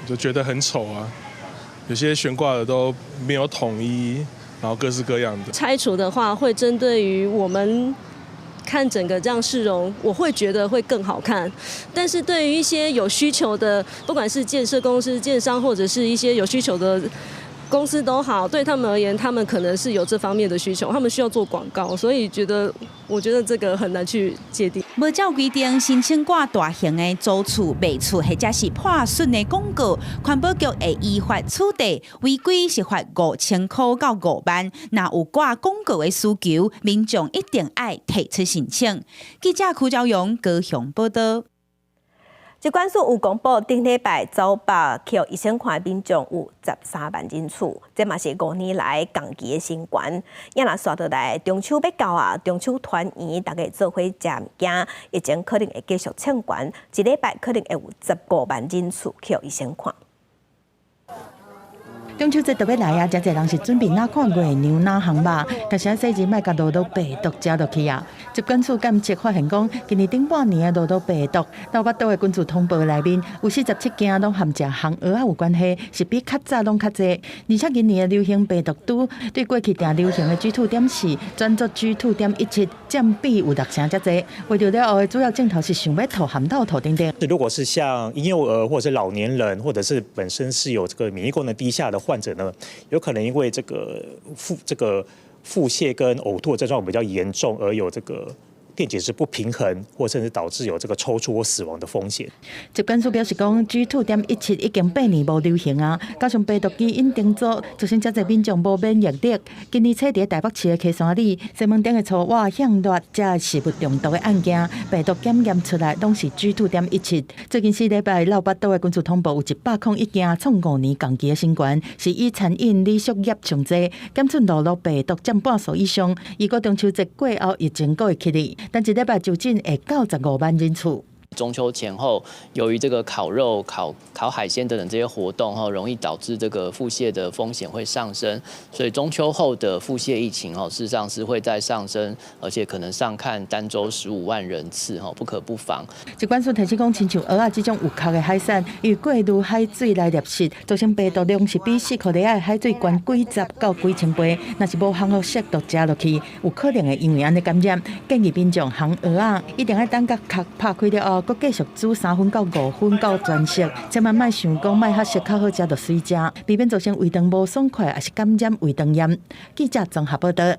就覺得很醜啊，有些懸掛的都沒有統一，然後各式各樣的。拆除的話，會針對於我們。看整個這樣市容，我會覺得會更好看。但是對於一些有需求的，不管是建設公司、建商，或者是一些有需求的公司都好，對他們而言，他們可能是有這方面的需求，他們需要做廣告，所以覺得我覺得這個很難去界定。無照規定申請掛大型的租厝、賣厝或者是破損的廣告，環保局會依法處理，違規是罰5000塊到5萬。若有掛廣告的需求，民眾一定愛提出申請。記者柯昭勇高雄報道。疾管署有公布，頂禮拜走百去醫生看民眾有13萬人次，這嘛是5年來仝期的新高。也若紲落來，中秋欲到啊，中秋團圓，大家做伙食物件，疫情可能會繼續衝懸，一禮拜可能會有15萬人次去醫生看。中秋節就欲來啊，誠濟人是準備哪看月娘哪烘肉，但是細膩莫共諾如病毒食落去啊！疾管署檢測發現講，今年頂半年的諾如病毒，流腹肚的根據通報內面有47件攏和食烘蚵仔有關係，是比較早攏較濟。而且今年的流行病毒株對過去定流行的 GII.4轉做 GII.17，佔比有六成遮濟。為著了後的主要症頭是想欲吐、含吐吐等等。如果是像嬰幼兒或者是老年人，或者是本身是有這個免疫功能低下的患者呢，有可能因為這個腹瀉跟嘔吐的症狀比較嚴重，而有這個電解質不平衡，或甚至導致有這個抽搐或死亡的風險。疾管署表示講，GII.17已經8年無流行啊，加上病毒基因重組，造成遮濟民眾無免疫力。今年初佇台北市的溪山里、西門町的粗活向熱這食物中毒的案件，病毒檢驗出來攏是 GII.17。最近4禮拜，流腹肚的根據通報有101件，創5年仝期的新高，是以餐飲旅宿業上濟，檢出諾如病毒佔半數以上。預估中秋節過後，疫情閣會起來。但一禮拜就診會到15萬人次。中秋前後，由於這個烤肉、烤烤海鮮等等這些活動，哈，容易導致這個腹瀉的風險會上升，所以中秋後的腹瀉疫情，哈，事實上是會再上升，而且可能上看單週15萬人次，哈，不可不防。疾管署提醒講，親像蚵仔這種有殼的海產，因為過濾海水來獵食，造成病毒量是比四箍仔的海水懸幾十到幾千倍。若是無烘好雪毒食落去，有可能會因為按呢感染。建議民眾烘蚵仔，一定愛等共殼拍開了後，閣繼續煮3分到5分到全熟，千萬莫想講莫較熟較好食就隨食，避免造成胃腸無爽快，抑是感染胃腸炎。記者綜合報道。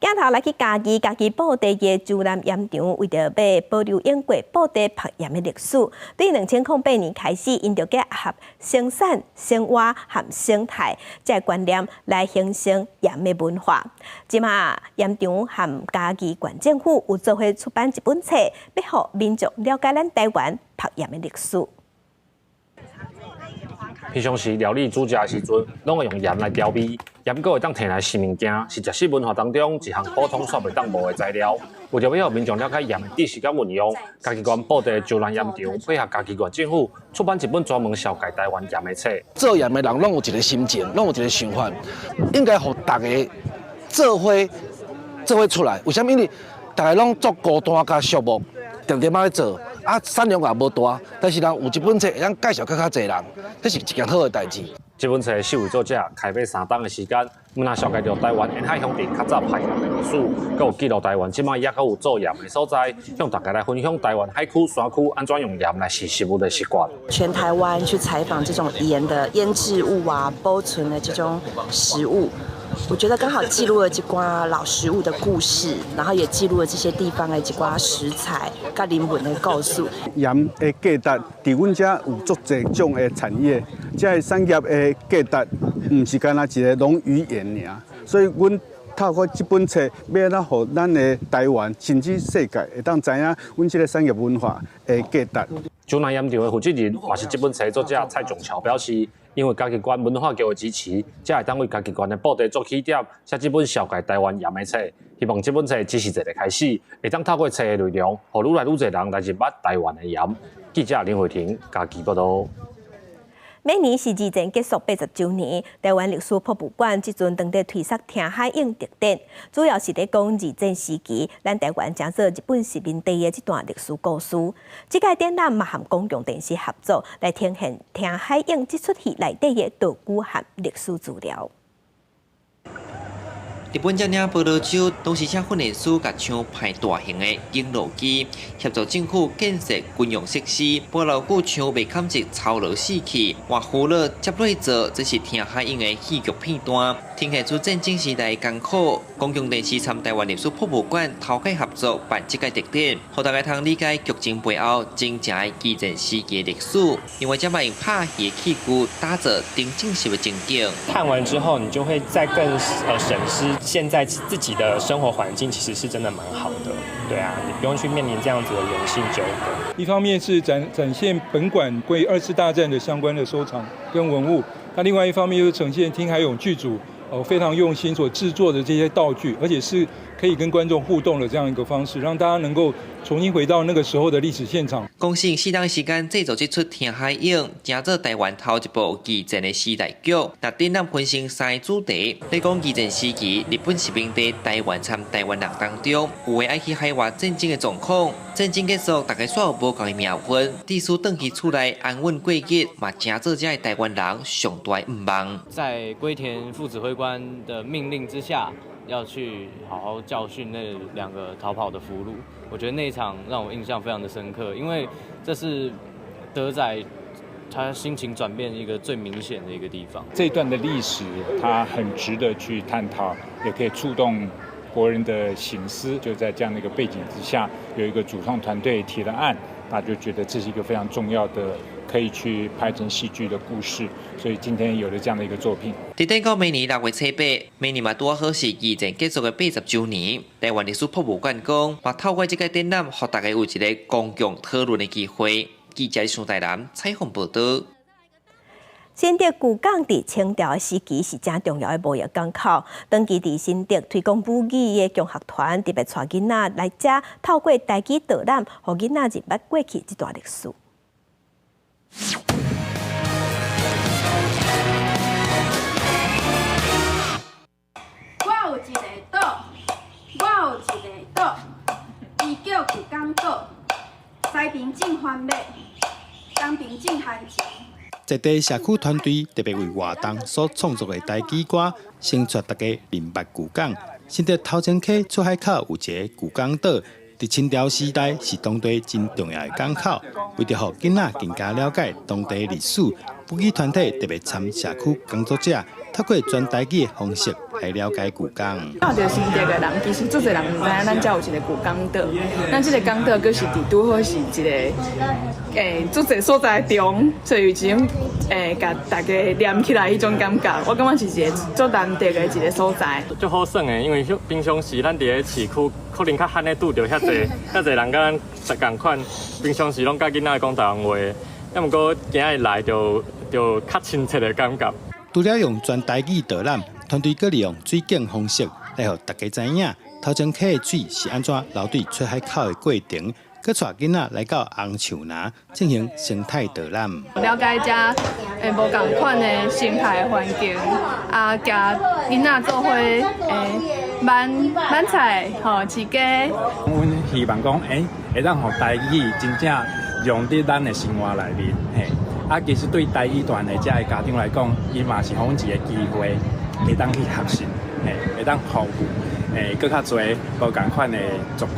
鏡頭來去嘉義，嘉義布袋的洲南鹽場，為著欲保留永過布袋曝鹽的歷史，對2008年開始，𪜶就結合生產、生活和生態這個觀念來形成鹽的文化。這馬鹽場和嘉義縣政府有做伙出版一本冊，欲予民眾了解咱台灣曝鹽的歷史。平常時料理煮食的時陣，攏會用鹽來調味，鹽閣會當提來食物件，是食食文化當中一項普通煞袂當無的材料。為著欲予民眾了解鹽的知識佮運用，嘉義縣布袋洲南鹽場配合嘉義縣政府出版一本專門紹介台灣鹽的冊。做鹽的人攏有一個心情，攏有一個想法，應該予大家做伙做伙出來。為啥物？因為大家攏足孤單佮寂寞，定定仔咧做。啊，產量也無大，但是人有這本冊會當介紹較較濟人，這是一件好的代誌。這本冊四位作者開欲3冬的時間，毋但紹介著台灣沿海鄉鎮較早曝鹽的歷史，閣有記錄台灣這馬猶閣有做鹽的所在，向大家來分享台灣海區、山區按怎用鹽來飼食物的習慣。全台灣去採訪這種鹽的醃製物啊，保存的這種食物。我覺得剛好記錄了這寡老食物的故事，然後也記錄了這些地方的這寡食材佮靈魂的故事。鹽的價值，佇阮遮有足濟種的產業，這个產業的價值，毋是干焦一个龍魚鹽爾，所以阮透過這本冊，欲按怎予咱的台灣，甚至世界會當知影阮這个產業文化的價值。洲南鹽場的負責人，嘛是這本冊作者蔡仲橋表示，因為嘉義縣文化局的支持，才會當為嘉義縣的布袋做起點，寫這本紹介台灣鹽的冊。希望這本冊只是一個開始，會當透過冊的內容，予愈來愈濟人來認捌台灣的鹽。記者林慧婷嘉義報導。明年是二戰結束80週年，台灣歷史博物館這陣當咧推捒聽海湧特展，主要是咧講二戰時期，咱台灣成做日本殖民地的這段歷史故事。這屆展覽嘛和公共電視合作，來呈現聽海湧這齣戲內底的道具和歷史資料。日本佔領婆羅洲，當時請訓練師共槍派大型的檢錄機，協助政府建設軍用設施。無偌久槍袂堪一操勞死去，換俘虜接落做，這是聽海湧的戲劇片段，呈現出戰爭時代艱苦。公共電視參台灣歷史博物館頭擺合作辦這屆特展，予大家通理解劇情背後真正的二戰時期的歷史。另外，這擺用拍戲的器具打造沉浸式的情景。看完之後，你就會再更審視現在自己的生活環境，其實是真的蠻好的。對啊，你不用去面臨這樣子的人性糾葛。一方面是展現本館關於二次大戰的相關的收藏跟文物，那另外一方面又是呈現聽海湧劇組非常用心所製作的這些道具，而且是可以跟觀眾互動的這樣一個方式，讓大家能夠重新回到那個時候的歷史現場。講成4冬時間製作這齣聽海湧，成做台灣頭一部二戰的時代劇。那展覽分成三個主題，咧講二戰時期日本殖民地台灣參台灣人當中，有的愛去海外戰爭的狀況。戰爭結束，大家煞有無仝的命運，致使轉去厝內安穩過日，嘛成做這个台灣人上大的願望。在龜田副指揮官的命令之下，要去好好教訓那兩個逃跑的俘虜。我覺得那一場讓我印象非常的深刻，因為這是德仔他心情轉變一個最明顯的一個地方。這段的歷史，它很值得去探討，也可以觸動國人的省思。就在這樣的一個背景之下，有一個主創團隊提了案，那就覺得這是一個非常重要的可以去拍成戲劇的故事，所以今天有了這樣的一個作品。佇頂講明年6月初8，明年嘛拄好是二戰結束的80週年。台灣歷史博物館講，嘛透過這個展覽，予大家有一個公共討論的機會。記者蘇台南採訪報導。新竹巨港佇清朝時期是誠重要的貿易港口。長期佇新竹推廣母語的共學團特別帶囡仔來遮，透過台語導覽，予囡仔認捌過去這段歷史。我有一個島，我有一個島，伊叫巨港島，西邊種番麥，東邊種番薯。在地社區團隊特別為活動所創作的台語歌，先帶大家認捌巨港。新竹頭前溪出海口有一个巨港島，佇清朝時代是當地真重要的港口。為著予囡仔更加了解當地歷史，母語團體特別參社區工作者，透過全台語的方式來了解巨港。看著新竹的人，其實足濟人毋知影咱遮有一個巨港島。咱這個港島閣是佇拄好是一個，足濟所在中，所以有一種共大家連起來彼種感覺。我感覺是一個足難得的一個所在。足好耍的，因為平常時咱佇咧市區，可能較罕咧拄著遐濟遐濟人佮咱熟仝款。平常時攏佮囡仔講台灣話，啊，毋過今日來就較親切的感覺。除了用全台語導覽，團隊閣利用水景方式來予大家知影頭前溪的水是按怎流對出海口的過程，閣帶囡仔來到紅樹林進行生態導覽。了解遮無仝款的生態環境，啊，共囡仔做伙挽菜吼飼雞。阮希望講，會當予台語真正融佇咱的生活內面，嘿。啊，其實對台語團的遮个家長來講，伊嘛是予阮一個機會，會當去學習，嘿，會當服務，閣較濟無仝款的族群。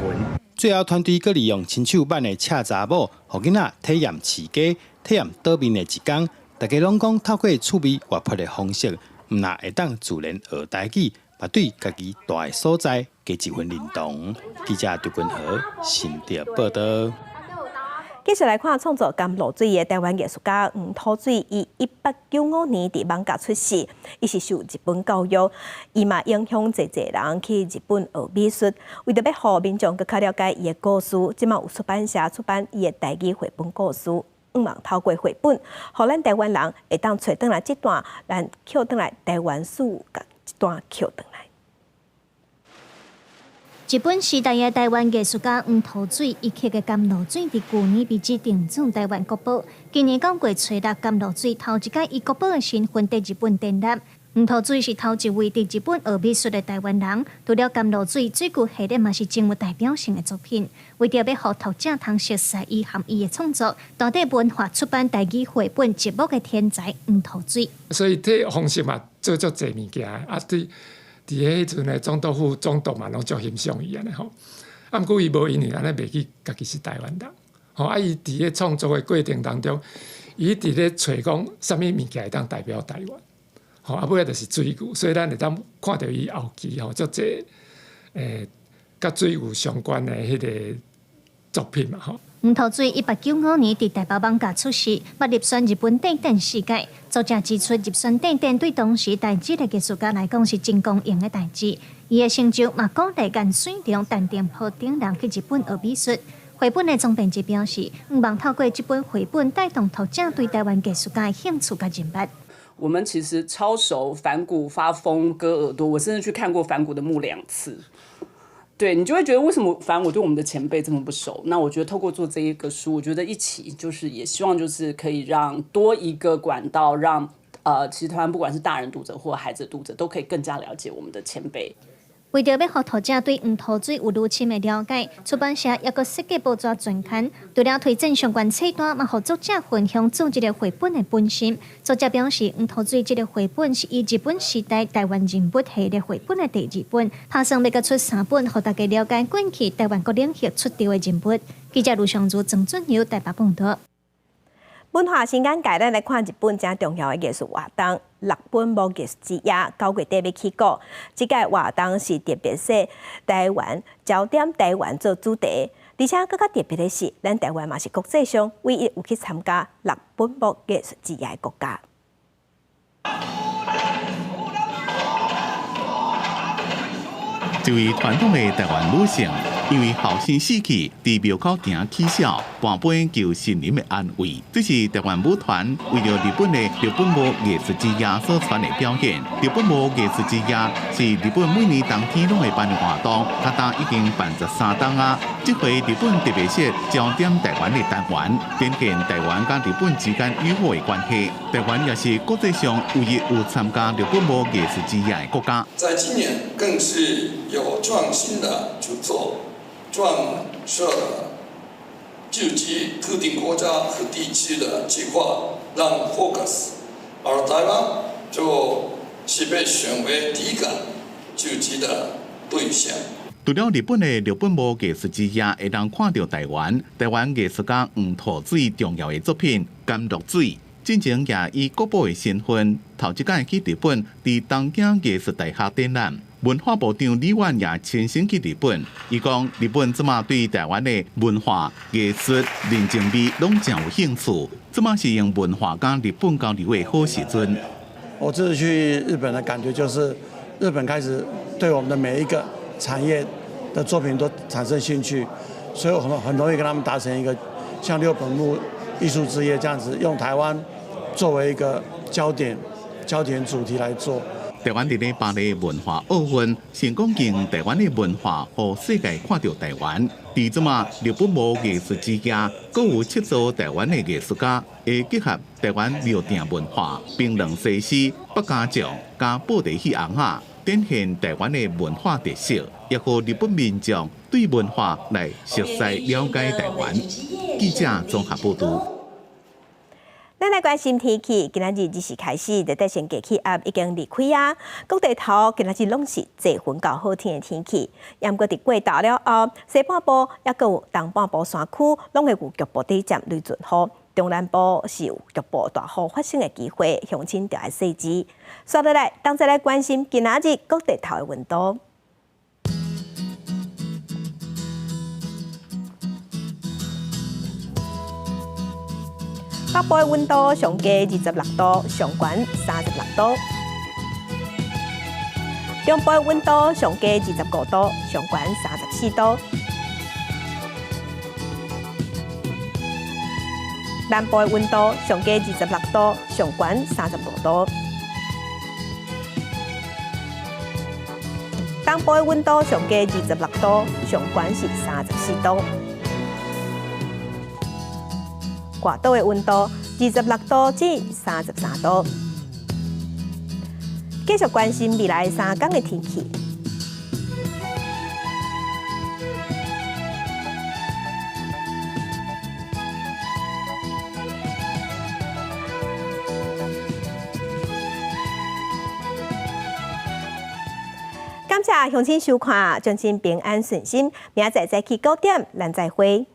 最後，團隊閣利用親手挽的赤查某，予囡仔體驗飼雞、體驗島面的一工。大家攏講透過趣味活潑的方式，毋但會當自然學台語，嘛對家己蹛的所在加一份認同。記者張君豪新竹報導。繼續來看創作甘露水的台灣藝術家黃土水，伊1895年佇艋舺出世，伊是受日本教育，伊嘛影響濟濟人去日本學美術。為著欲予民眾閣較了解伊的故事，這馬有出版社出版伊的台語繪本故事。毋望透過繪本，予咱台灣人會當揣轉來這段，咱抾轉來台灣史共這段抾轉來。日本時代的台灣藝術家黃塗水伊刻的甘露水，佇舊年被指定做台灣國寶。今年九月初六，甘露水頭一擺以國寶的身份佇日本展覽。黃塗水是頭一位佇日本學美術的台灣人。除了甘露水，水牛系列嘛是真有代表性的作品。為著欲予讀者通熟似伊和伊的創作，大地文化出版台語繪本《寂寞的天才黃塗水》。所以這方式嘛，做足濟物件啊，對。佇彼彼陣的總督府總督嘛，攏足欣賞伊按呢吼。啊，毋過伊無因為按呢袂記家己是台灣人，吼啊！伊佇咧創作的過程當中，伊佇咧揣講啥物物件會當代表台灣，吼啊，尾仔就是水牛，所以咱會當看著伊後期吼足濟佮水牛相關的彼个作品嘛吼。黃塗水1895年佇台北艋舺出世，捌入選日本短短四屆。作者指出，入選短短對當時台籍的藝術家來講是真光榮的代誌。伊的成就嘛，鼓勵顏水龍、陳澄波等人去日本學美術。繪本的總編輯表示，向望透過這本繪本帶動讀者對台灣藝術家的興趣佮認捌。我們其實超熟梵谷發瘋割耳朵，我甚至去看過梵谷的墓兩次。對，你就會覺得為什麼反正我對我們的前輩這麼不熟？那我覺得透過做這一個書，我覺得一起就是也希望就是可以讓多一個管道，讓其實台灣不管是大人讀者或孩子讀者，都可以更加了解我們的前輩。為著欲予讀者對黃塗水有愈深的了解，出版社猶閣設計報紙專刊，除了推薦相關冊單，嘛予作者分享做這個繪本的本心。作者表示，黃塗水這個繪本是以日本時代台灣人物系列繪本的第二本，打算欲閣出三本，予大家了解過去台灣各領域出道的人物。記者盧尚如、曾俊友台北報導。文化新眼界，咱來看日本誠重要的藝術活動——六本木藝術之夜，9月底欲起鼓。這屆活動是特別設台灣焦點台灣做主題，而且閣較特別的是，咱台灣嘛是國際上唯一有去參加六本木藝術之夜的國家。一位傳統的台灣女性，因為後生死去，佇廟口埕起痟，跋杯求神靈的安慰。這是台灣舞團為著日本的六本木藝術之夜所跙的表演。六本木藝術之夜是日本每年冬天攏會辦的活動，較今已經辦13冬啊。這回日本特別設焦點台灣的單元，展現台灣佮日本之間友好的關係。台灣也是國際上唯一有參加六本木藝術之夜的國家。在今年更是有創新的舉措，創設了聚集特定國家和地區的計劃，讓 focus，而台灣就是被選為第一個聚集的對象。除了日本的六本木藝術之夜會當看著台灣，台灣藝術家黃塗水重要的作品《甘露水》，進前也以國寶的身份，頭一擺去日本，佇東京藝術大學展覽。文化部長李婉也親身去日本，伊講日本這馬對台灣的文化、藝術、人情味攏誠有興趣，這馬是用文化佮日本交流的好時陣。我這次去日本的感覺就是，日本開始對我們的每一個產業的作品都產生興趣，所以我很容易跟他們達成一個像六本木藝術之夜這樣子，用台灣作為一個焦點主題來做。台灣佇咧巴黎文化奧運，成功用台灣的文化，予世界看著台灣。佇這馬六本木藝術之夜，閣有七組台灣的藝術家，會結合台灣廟埕文化、檳榔西施、客家粽佮布袋戲尪仔，展現台灣的文化特色，也予日本民眾對文化來熟悉了解台灣。記者綜合報導。咱來關心天氣，今仔日2時開始，熱帶性低氣壓已經離開啊。各地頭今仔日攏是濟雲到好天的天氣。毋過佇過晝了後，西半部猶閣有東半部山區，攏會有局部短暫雷陣雨。中南部是有局部大雨發生的機會，鄉親著愛細緻。煞落來，當再來關心今仔日各地頭的溫度。北部的溫度上低26度，上懸36度；中部的溫度上低25度，上懸34度。南部的溫度上低26度，上懸35度。東部的溫度上低26度，上懸是34度。外島的溫度26度至33度。繼續關心未來3天的天氣。感謝鄉親收看，祝恁平安順心。明仔載早起9點，咱再會。